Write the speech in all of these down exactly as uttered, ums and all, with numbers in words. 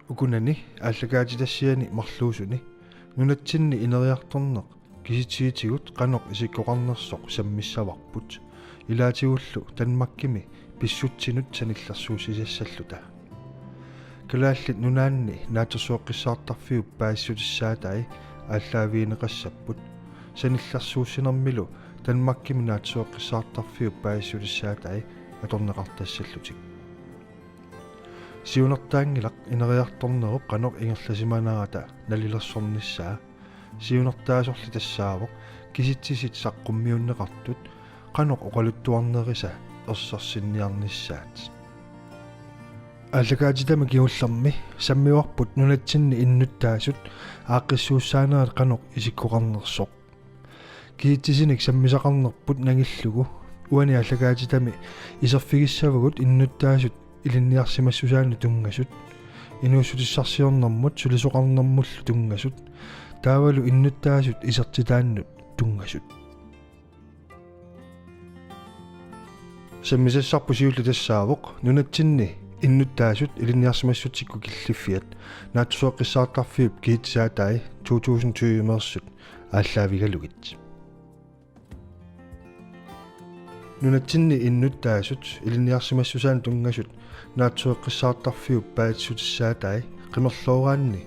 Ukunani aallakaatitassiani marluusuni nunatsinni ineriartorneq kisitsiitigut qanoq isikkoqarnersoq sammissavarput, ilaatigullu Danmarkimi pissutsinut sanillersuussisassalluta. Kalaallit Nunaanni Naatsorsueqqissaartarfiup paasissutissaatai aallaavigineqassapput, sanillersuussinermilu Danmarkimi Naatsorsueqqissaartarfiup paasissutissaatai atorneqartassallutik. Siunertaanngilaq ineriartornerup qanoq ingerlasimanerata nalilersornissaa. Siunertaasorli tassaavoq kisitsisit saqqummiunneqartut qanoq oqaluttuarnerisa ersersinniarnissaat. Aallakaatitami kingullermi sammivarput nunatsinni innuttaasut aaqqissuussaanerat qanoq isikkoqarnersoq. Kisitsisinik sammisaqarnerput nangillugu uani aallakaatitami iserfigissavagut innuttaasut ilinniarsimassusaannut tunngasut, inuussutissarsiornermut sulisoqarnermullu tunngasut, taavalu innuttaasut isertitaannut tunngasut. Sammisassarput siulleq tassaavoq nunatsinni innuttaasut ilinniarsimassutsikkut killiffiat Naatsorsueqqissaartarfiup kisitsisaatai to tusind tyve-meersut aallaavigalugit. Nunatsinni innuttaasut ilinniarsimassusaannut tunngasut Naatsorsueqqissaartarfiup paasissutissaatai qimerlooraanni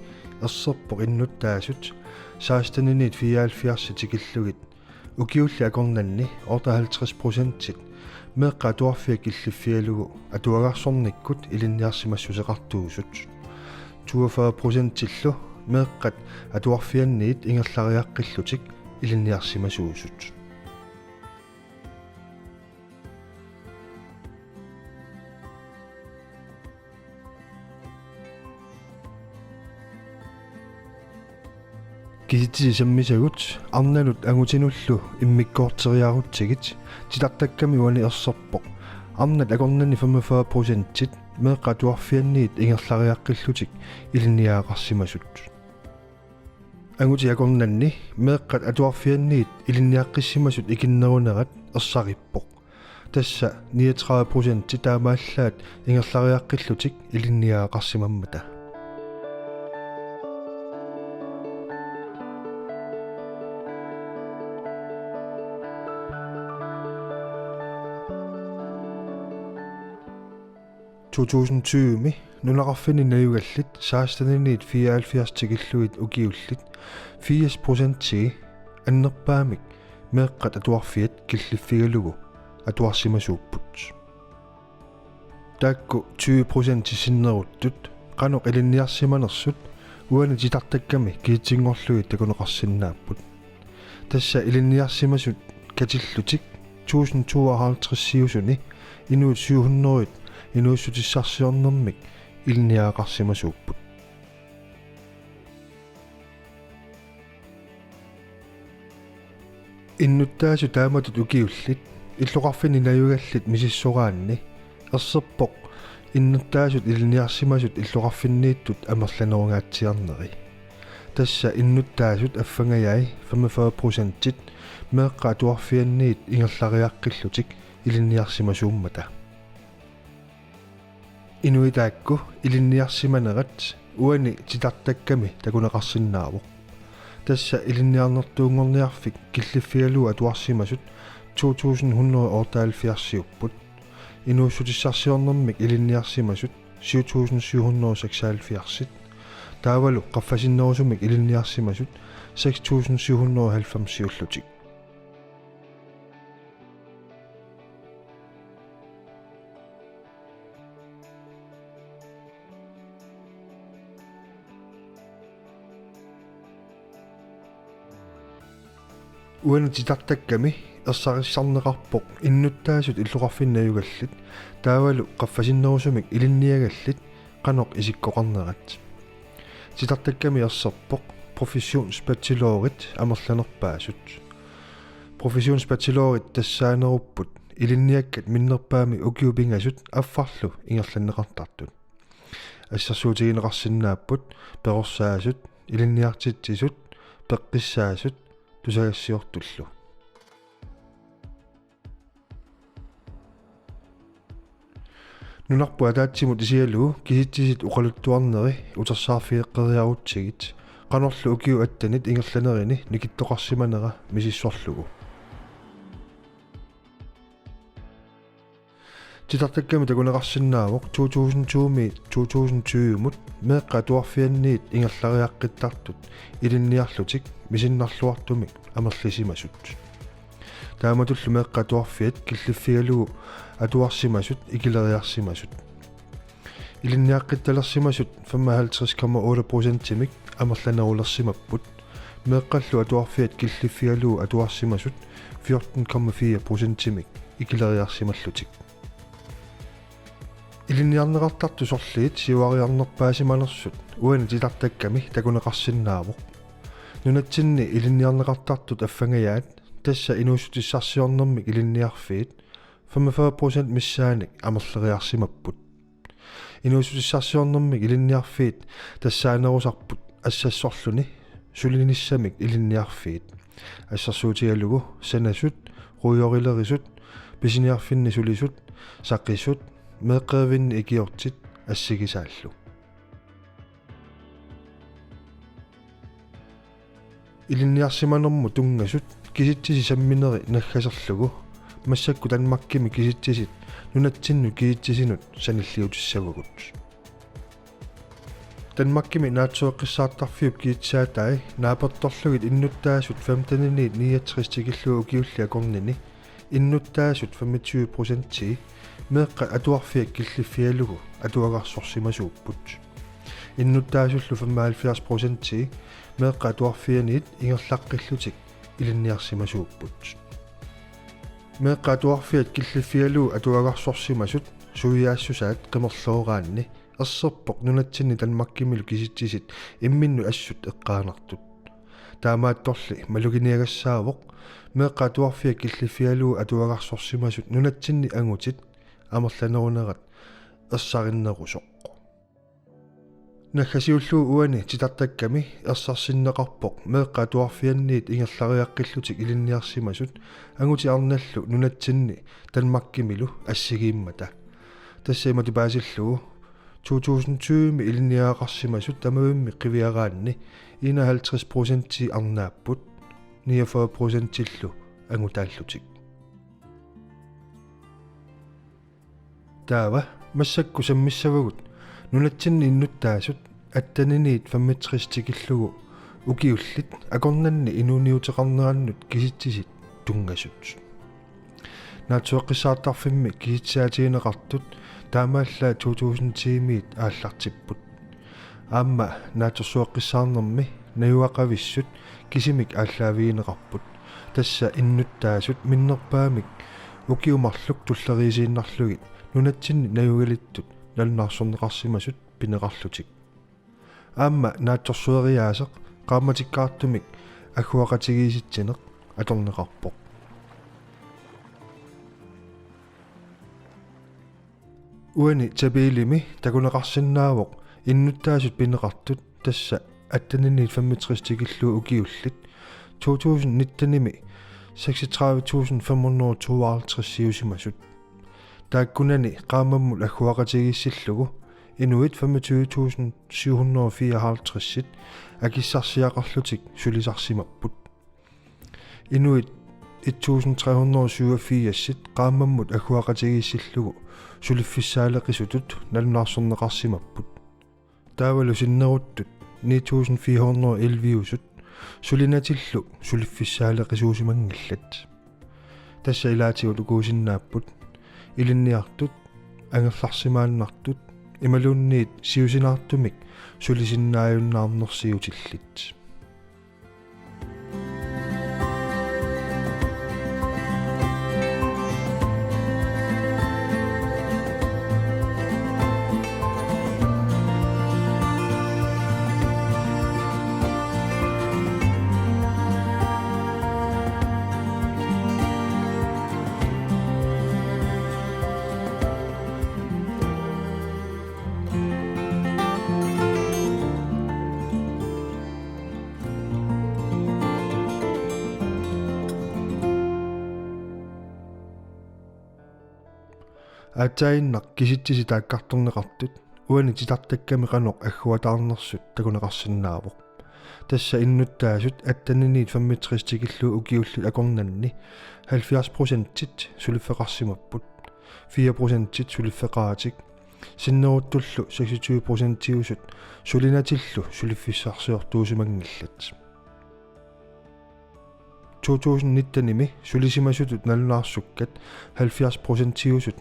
erserpoq innuttaasut seksteniniit fireoghalvfjerds tikillugit ukiulli akornanni otteoghalvtreds procentit meeqqat atuarfiat killiffigalugu atuagarsornikkut ilinniarsimassuseqartuusut. Toogfyrre procentillu meeqqat atuarfianniit ingerlariaqqillutik ilinniarsimasuusut. Kisitsisit sammisagut arnanut angutinullu immikkoorteriarutsigit titartakkami uani erserpoq arnat akornanni femogfyrre procentit meeqqat atuarfianniit ingerlariaqqillutik ilinniagaqarsimasut. Angutit akornanni meeqqat atuarfianniit ilinniaqqissimasut ikinnerunerat ersarippoq. Tassa niogtredive procent taamaallaat ingerlariaqqillutik ilinniagaqarsimammata. To tusind tyve-mi nunaqarfinni najugallit seksteniniit fireoghalvfjerds tikillugit ukiullit firs procenti annerpaamik meeqqat atuarfiat killiffigalugu atuarsimasuupput. Taakku tyve procenti sinneruttut qanoq ilinniarsimanersut uani titartakkami kisitsinngorlugit takuneqarsinnaapput. Tassa ilinniarsimasut katillutik tusind tooghalvtredsiusuni inuit syv hundrede inuussutissarsiornermik ilinniagaqarsimasuupput. Innuttaasut taamatut ukiullit illoqarfinni najugallit misissoraanni erserpoq innuttaasut ilinniarsimasut illoqarfinniittut amerlanerungaatsiarneri. Tassa innuttaasut affangajai femogfyrre procentit meeqqat atuarfianniit ingerlariaqqillutik ilinniarsimasuummata. Inuit taakku ilinniarsimanerat uani titartakkami takuneqarsinnaavoq. Tassa ilinniarnertuunngorniarfik killiffigalugu atuarsimasut to tusind hundrede otteoghalvfjerdsiupput. Inuussutissarsiornermik ilinniarsimasut syv tusind syv hundrede seksoghalvfjerdsit. Taavalu qaffasinnerusumik ilinniarsimasut seks tusind syv hundrede halvfemsiullutik. Uani titartakkami ersarissarneqarpoq innuttaasut illoqarfinni najugallit taavalu qaffasinnerusumik ilinniagallit qanoq isikkoqarnerat. Titartakkami erserpoq professionsbachelorit amerlanerpaasut. Professionsbachelorit tassaanerupput ilinniakkat minnerpaamik ukiut pingasut affarlu ingerlanneqartartut. Assersuutigineqarsinnaapput perorsaasut, ilinniartitsisut, peqqissaasut tusagassiortullu. Nunarput ataatsimut isigalugu kisitsisit oqaluttuarneri utersaarfigeqqeriarutsigit, qanorlu ukiup attanit ingerlanerini nikittoqarsimanera misissorlugu. Titartakkami takuneqarsinnaavoq to tusind to-miit to tusind tyve-mut meeqqat atuarfianniit ingerlariaqqittartut ilinniarlutik misinnarluartumik amerlisimasut. Taamatullu meeqqat atuarfiat killiffigalugu atuarsimasut ikileriarsimasut. Ilinniaqqittalersimasut femoghalvtreds komma otte procentimik amerlanerulersimapput. Meeqqallu atuarfiat killiffigalugu atuarsimasut fjorten komma fire procentimik ikileriarsimallutik. Ilinniarneqartartut sorliit siuariarnerpaasimanersut uani titartakkami takuneqarsinnaavoq. Nunatsinni ilinniarneqartartut affangajaat, tassa inuussutissarsiornermik ilinniarfiit, femogfyrre procent missaanik amerleriarsimapput. Inuussutissarsiornermik ilinniarfiit tassaanerusarput assassorluni sulinissamik ilinniarfiit. Assersuutigalugu sanasut, ruujorilerisut, pisiniarfinni sulisut, saqisut, meeqqerivinni ikiortit assigisaallu. Ilinniarsimanermut tunngasut kisitsisit sammineri naggaserlugu massakkut Danmarkimi kisitsisit nunatsinnut kisitsisinut sanilliutissavagut. Danmarkimi naatsueqqissaartarfiup kisitsisatai naapertorlugit innuttaasut femteniniit niogtres tikillugu ukiullit akornanni innuttaasut femogtyve procentii meeqqat atuarfiat killiffigalugu atuagarsorsimasuupput. Innuttaasullu femoghalvfjerds procentii meeqqat atuarfianniit ingerlaqqillutik ilinniarsimasuupput. Meeqqat atuarfiat killiffigalugu atuagarsorsimasut suiaassusaat qimerlooraanni erserpoq nunatsinni Danmarkimilu kisitsisit imminnut assut eqqaanartut. Taamaattorli maluginiagassaavoq meeqqat atuarfiat killiffigalugu atuagarsorsimasut nunatsinni angutit amerlanerunerat ersarinnerusoq. Naggasiullugu uani titartakkami ersarsinneqarpoq meeqqat atuarfianniit ingerlariaqqillutik ilinniarsimasut angutit arnallu nunatsinni Danmarkimilu assigiimmata. Tassa imatut paasillugu to tusind tyve-mi ilinniagaqarsimasut tamavimmik qiviaraanni enoghalvtreds procentii arnaapput, niogfyrre procentillu angutaallutik. Taava massakkut sammissavagut nunatsinni innuttaasut atteniniit femogtres tikillugu ukiullit akornanni inuuniuteqarnerannut kisitsisit tunngasut. Naatsueqqissaartarfimmi kisitsisaatigineqartut taamaallaat to tusind ti-miit aallartipput. Aamma naatsorsueqqissaarnermi najugaqavissut kisimik aallaavigineqarput. Tassa innuttaasut minnerpaamik ukiut marluk tulleriiinnarlugit nunatsinni najugalittut nalunaarsorneqarsimasut pineqarlutik. Aamma naatsorsueriaaseq qaammatikkaartumik agguaqatigiissitsineq atorneqarpoq. Uani tabellimi takuneqarsinnaavoq innuttaasut pineqartut, tassa atteniniit femogtres tikillugu ukiullit, to tusind nitten-imi seksogtredive tusind fem hundrede og tooghalvtreds siusimasut. Taakkunani qaammammut agguaqatigiissillugu inuit femogtyve tusind syv hundrede og fireoghalvtreds akissarsiaqarlutik sulisarsimapput. Inuit et tusind tre hundrede og syvogfirs qaammammut agguaqatigiissillugu suliffissaaleqisutut nalunaarsorneqarsimapput. Taavalu sinneruttut ni tusind fire hundrede og elleve-usut sulinatillu suliffissaaleqisuusimanngillat. Tassa ilaatigut ukuusinnaapput: ilinniartut, angerlarsimaannartut imaluunniit siusinaartumik sulisinnaajunnaarnersiutillit. Aatsaaginnaq kisitsisit taakkartorneqartut uani titartakkami qanoq agguataarnersut takuneqarsinnaavoq. Tassa innuttaasut atteniniit femogtres tikillugu ukiullit akornanni halvfjerds procentit suliffeqarsimapput, fire procentit suliffeqaratik, sinneruttullu seksogtyve procentiusut sulinatillu suliffissarsiortuusimanngillat. To tusind nittenimi sulisimasutut nalunaarsukkat halvfjerds procentiusut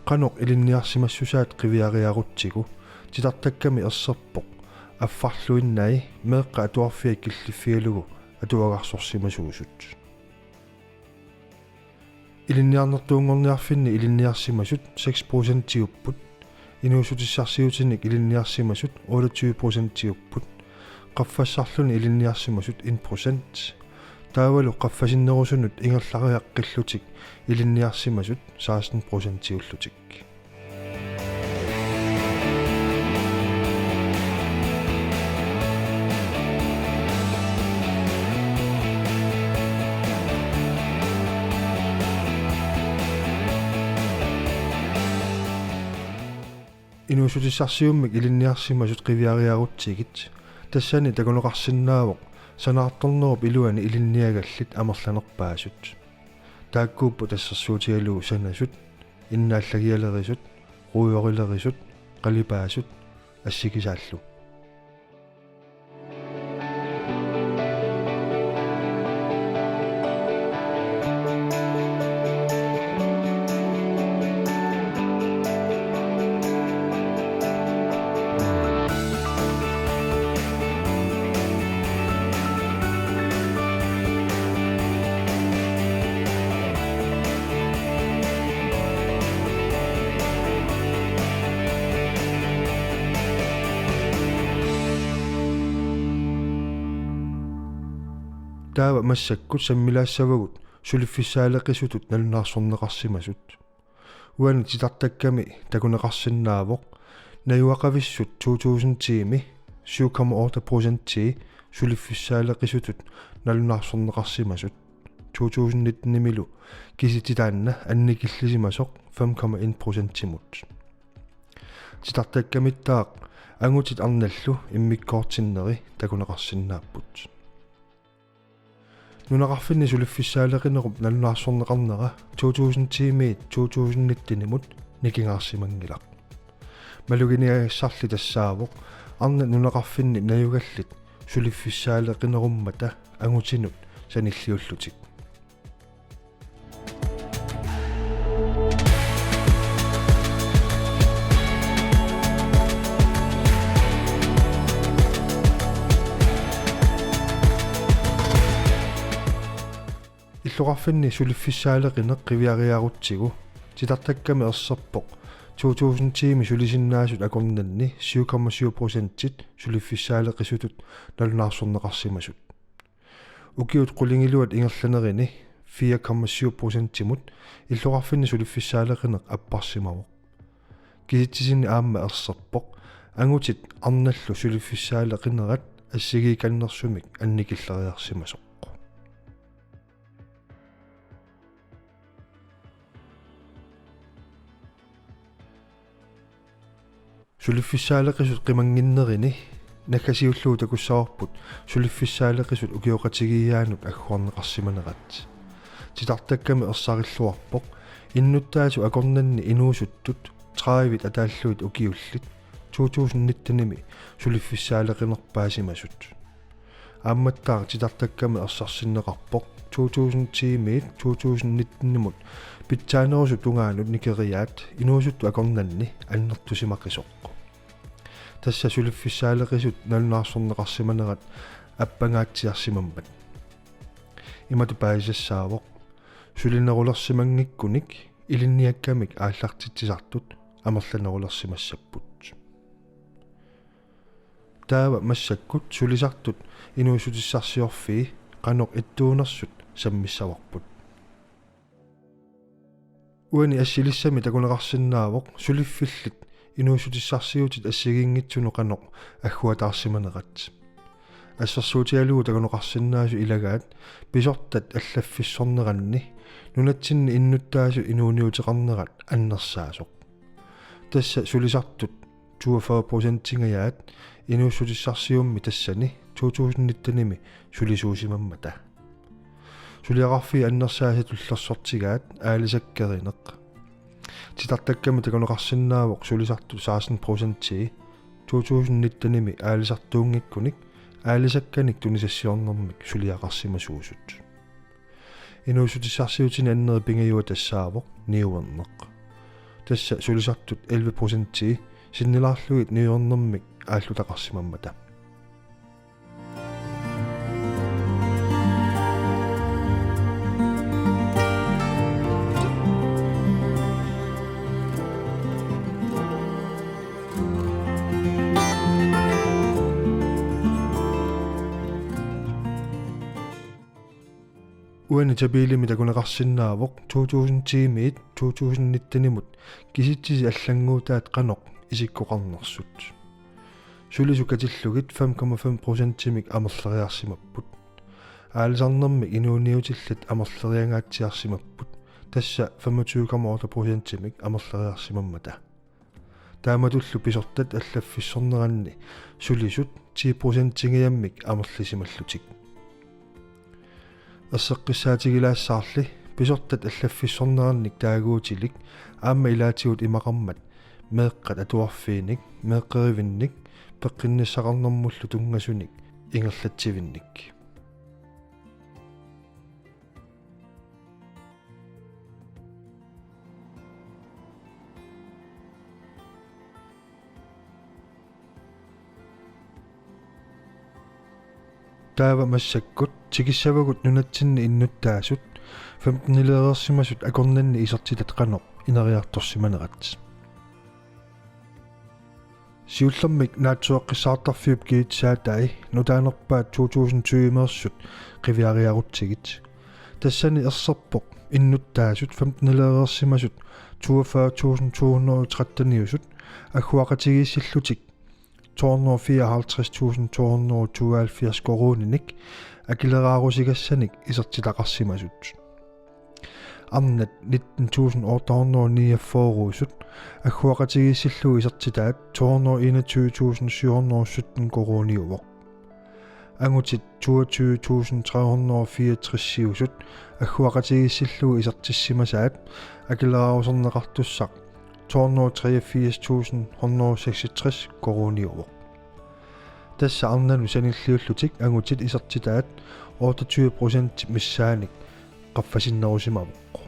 qanoq ilinniarsimassusaat qiviariarutsigu titartakkami erserpoq affarluinnai meeqqat atuarfiat killiffigalugu atuagarsorsimasuusut. Ilinniarnertuunngorniarfinni ilinniarsimasut seks procentiupput, inuussutissarsiutinik ilinniarsimasut otteogtyve procentiupput, qaffassarluni ilinniarsimasut en procent, taavalu qaffasinnerusunut ingerlariaqqillutik ilinniarsimasut seksten procentiullutik. Inuussutissarsiummik ilinniarsimasut qiviariarutsigit tassani takuneqarsinnaavoq sanaartornerup iluani ilinniagallit amerlanerpaasut. Taakkuupput assersuutigalugu sanasut, innaallagialerisut, ruujorilerisut, qalipaasut assigisaallu. Taava massakkut sammilaassavagut suliffissaaleqisutut nalunaarsorneqarsimasut. Uani titartakkami takuneqarsinnaavoq najugaqavissut to tusind ti-mi syv komma otte procentii suliffissaaleqisutut nalunaarsorneqarsimasut, to tusind nitten-imilu kisitsisit taanna annikillisimasoq fem komma en procentimut. Titartakkamittaaq angutit arnallu immikkoortinneri takuneqarsinnaapput. Nunaqarfinni suliffissaaleqinerup nalunaarsorneqarnera to tusind ti-miit to tusind nitten-imut nikingaarsimanngilaq. Maluginiagassarli tassaavoq arnat nunaqarfinni najugallit suliffissaaleqinerummata angutinut sanilliullutik. Illoqarfinni suliffissaaleqineq qiviariarutsigu titartakkami erserpoq to tusind ti-mi sulisinnaasut akornanni syv komma syv procentit suliffissaaleqisutut nalunaarsorneqarsimasut. Ukiut qulingiluat ingerlanerini fire komma syv procentimut illoqarfinni suliffissaaleqineq apparsimavoq. Kisitsisinni aamma erserpoq angutit arnallu suliffissaaleqinerat assigiikannersumik annikilleriarsimasoq. Suliffissaaleqisut qimannginnerini naggasiullugu takussavarput suliffissaaleqisut ukioqatigiiaanut agguarneqarsimanerat. Titartakkami ersarilluarpoq innuttaasut akornanni inuusuttut tredive ataallugit ukiullit to tusind nitten-imi suliffissaaleqinerpaasimasut. Aammattaaq titartakkami ersarsinneqarpoq to tusind ti-miit to tusind nitten-imut pitsaanerusut tungaanut nikeriaat inuusuttut akornanni annertusimaqisoq. Tassa suliffissaaleqisut nalunaarsorneqarsimanerat appangaatsiarsimammat. Imatut paasisassaavoq: sulinerulersimanngikkunik ilinniakkamik aallartitsisartut amerlanerulersimassapput. Taava massakkut sulisartut inuussutissarsiorfii qanoq ittuunersut sammissavarput. Uani assilissami takuneqarsinnaavoq suliffillit inuussutissarsiutit assigiinngitsunut qanoq agguataarsimanerat. Assersuutigalugu takuneqarsinnaasut ilagaat pisortat allaffissorneranni nunatsinni innuttaasut inuuniuteqarnerat annersaasoq. Tassa sulisartut toogfyrre procentingajaat inuussutissarsiornermi tassani to tusind nittenimi sulisuusimammata. Suliaqarfiit annersaasat tullersortigaat aalisakkerineq. Titartakkami takuneqarsinnaavoq sulisartut seksten procentii to tusind nittenimi aalisartuunngikkunik aalisakkanik tunisassiornermik suliaqarsimasuusut. Inuussutissarsiutini anneri pingajuat tassaavoq niuerneq. Tassa sulisartut elleve procentii sinnilaarlugit niuernermik aallutaqarsimammata. Uani tabellimi takuneqarsinnaavoq to tusind ti-miit to tusind nitten-imut kisitsisit allannguutaat qanoq isikkoqarnersut. Sulisut katillugit fem komma fem procentimik amerleriarsimapput. Aalisarnermik inuuniutillit amerleriangaatsiarsimapput. Tassa femogtyve komma otte procentimik amerleriarsimammata. Taamatullu pisortat allaffissorneranni sulisut ti procentingajammik amerlisimallutik. Erseqqissaatigilaassaarli pisortat allaffissornerannik taaguutilik aamma ilaatigut imaqarmat meeqqat atuarfiinik, meeqqerivinnik, peqqinnissaqarnermullu tunngasunik ingerlatsivinnik. Taava massakkut tikissavagut nunatsinni innuttaasut femtenileereersimasut akornanni isertitat qanoq ineriartorsimanerat. Siullermik naatsueqqissaartarfiup kiitsaataai nutaanerpaat to tusind tyve-meersut qiviariarutsigit. Tassani erserpoq innuttaasut femtenileereersimasut toogfyrre tusind to hundrede og tretten-iusut agguaqatigiissillutik to hundrede og fireoghalvtreds tusind to hundrede og tooghalvfjerds koruuninik akileraarusigassanik isertitaqarsimasut. Arnat nitten tusind otte hundrede og niogfyrre-usut agguaqatigiissillugu isertitaat to hundrede og enogtyve tusind syv hundrede og sytten koruuniuvoq. Angutit toogtyve tusind tre hundrede og fireogtres-iusut agguaqatigiissillugu isertissimasaat akileraaruserneqartussaq to hundrede og treogfirs tusind hundrede og seksogtres koruuniuvoq. Tassa arnanut sanilliullutik angutit isertitaat otteogtyve procent missaanik qaffasinnerusimavoq.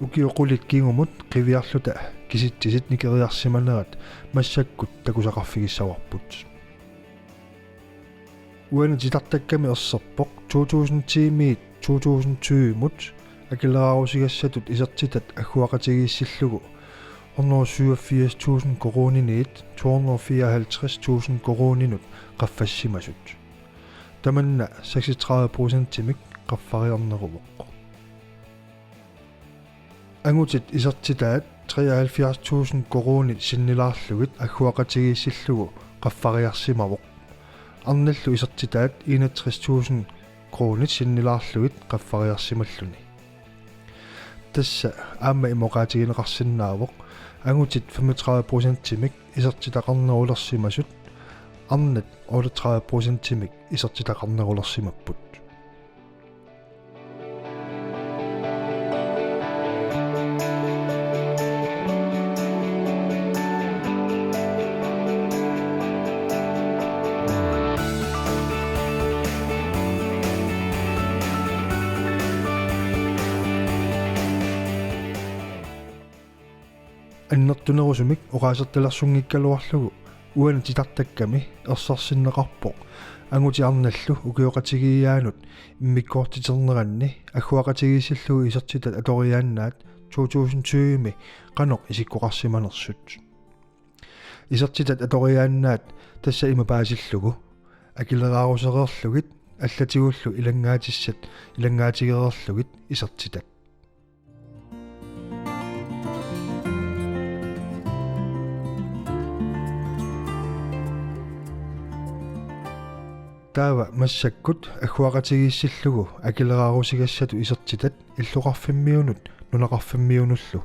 Ukiut qulit kingumut qiviarluta kisitsisit nikeriarsimanerat massakkut takusaqarfigissavarput. Uani titartakkami erserpoq to tusind ti-miit to tusind tyve-mut akileraarusigassatut isertitat agguaqatigiissillugu hundrede og syvogfirs tusind koruuniniit to hundrede og fireoghalvtreds tusind koruuninut qaffassimasut. Tamanna seksogtredive procentimik qaffariarneruvoq. Angutit isertitaat treoghalvfjerds tusind koruunit sinnilaarlugit agguaqatigiissillugu qaffariarsimavoq. Arnallu isertitaat enogtres tusind koruunit sinnilaarlugit qaffariarsimalluni. Tassa aamma ima oqaatigineqarsinnaavoq angutit femogtredive procentimik isertitaqarnerulersimasut, arnat otteogtredive procentimik isertitaqarnerulersimapput. Annertunerusumik oqaasertalersunngikkaluarlugu uani titartakkami ersersinneqarpoq angutit arnallu ukioqatigiiaanut immikkoortiterneranni agguaqatigiissillugu isertitat atoriaannaat to tusind tyve-mi qanoq isikkoqarsimanersut. Isertitat atoriaannaat tassa ima paasillugu: akileraarusereerlugit allatigullu ilanngaatissat ilanngaatereerlugit isertitat. Taava massakkut agguaqatigiissillugu akileraarusigassatut isertitat illoqarfimmiunut nunaqarfimmiunullu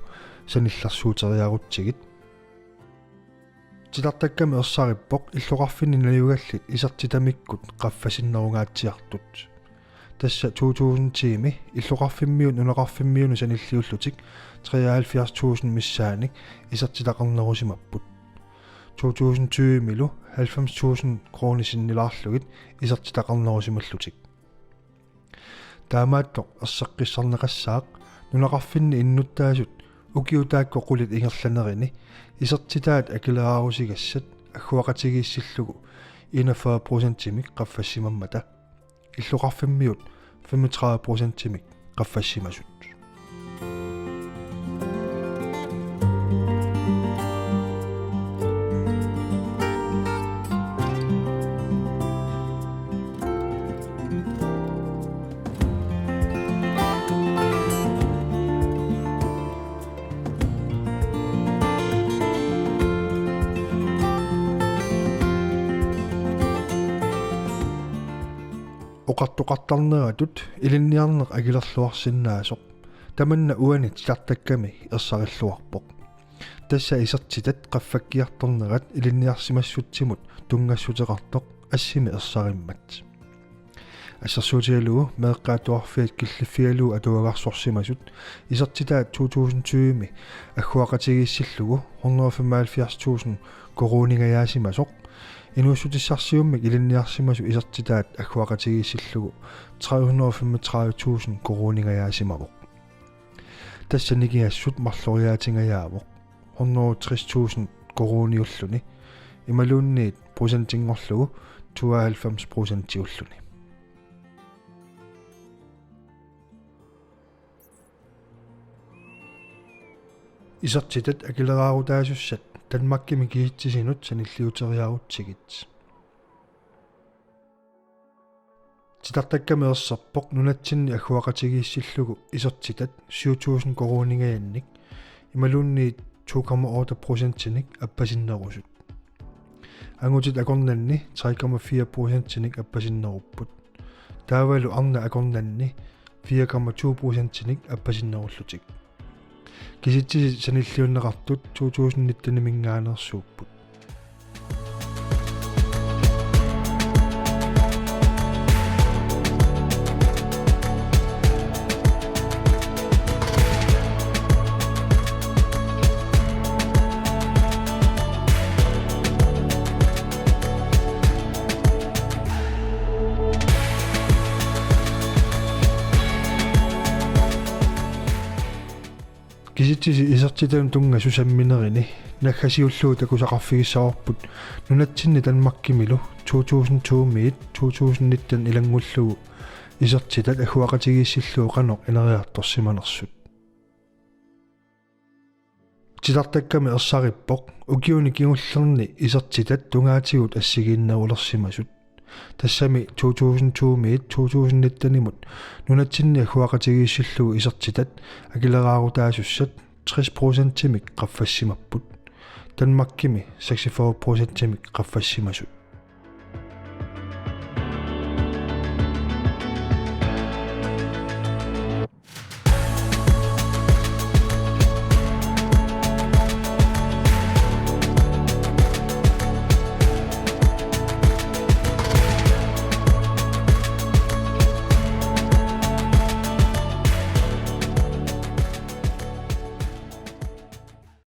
sanillersuuteriarutsigit. Titartakkami ersarippoq illoqarfinni najugallit isertitamikkut qaffasinnerungaatsiartut. Tassa to tusind ti-mi illoqarfimmiunut nunaqarfimmiunut sanilliullutik treoghalvfjerds tusind missaannik isertitaqarnerusimapput. To tusind tyve-milu halvfems tusind kroner sinnilaarlugit isertitaqarnerusimallutik. Taamaattoq erseqqissarneqassaaq nunaqarfinni innuttaasut ukiut taakku qulit ingerlanerini isertitaat akileraarusigassat agguaqatigiissillugu enogfyrre procentimik qaffassimammata, illoqarfimmiut femogtredive procentimik qaffassimasut. Oqartoqartarneratut ilinniarneq akilerluarsinnaasoq tamanna uani titartakkami ersarilluarpoq. Tassa isertitat qaffakkiartornerat ilinniarsimassutsimut tunngassuteqartoq assimi ersarimmat. Assersuutigalugu meeqqat atuarfiat killiffigalugu atuagarsorsimasut isertitaat to tusind tyve-mi agguaqatigiissillugu hundrede og femoghalvfjerds tusind koruuningajaasimasoq, inuussutissarsiummik ilinniarsimasut isertitaat agguaqatigiissillugu tre hundrede og femogtredive tusind koruuningajaasimavoq. Tassa nikingassut marloriaatingajaavoq hundrede og tres tusind koruuniulluni, imaluunniit procentinngorlugu tooghalvfems procentiulluni. Isertitat akileraarutaasussat Danmarkimi kisitsisinut sanilliuteriarutsigit. Titartakkami erserpoq nunatsinni agguaqatigiissillugu isertitat syv tusind koruuningajannik imaluunniit to komma otte procentinik appasinnerusut. Angutit akornanni tre komma fire procentinik appasinnerupput. Taavalu arnat akornanni fire komma to procentinik appasinnerullutik. Kisitsisit sanilliunneqartut to tusind nitten-iminngaanneersuupput. Kisitsisit isertitanut tunngasut samminerini naggasiullugu takusaqarfigissavarput nunatsinni Danmarkimilu to tusind to-miit to tusind nitten ilanngullugu isertitat agguaqatigiissillugu qanoq ineriartorsimanersut. Titartakkami ersarippoq ukiuni kingullerni isertitat tungaatigut assigiinnerulersimasut. Tassami to tusind to-miit to tusind nitten-imut nunatsinni agguaqatigiissillugu isertitat akileraarutaasussat tres procentimik qaffassimapput. Danmarkimi seksogfyrre procentimik qaffassimasut.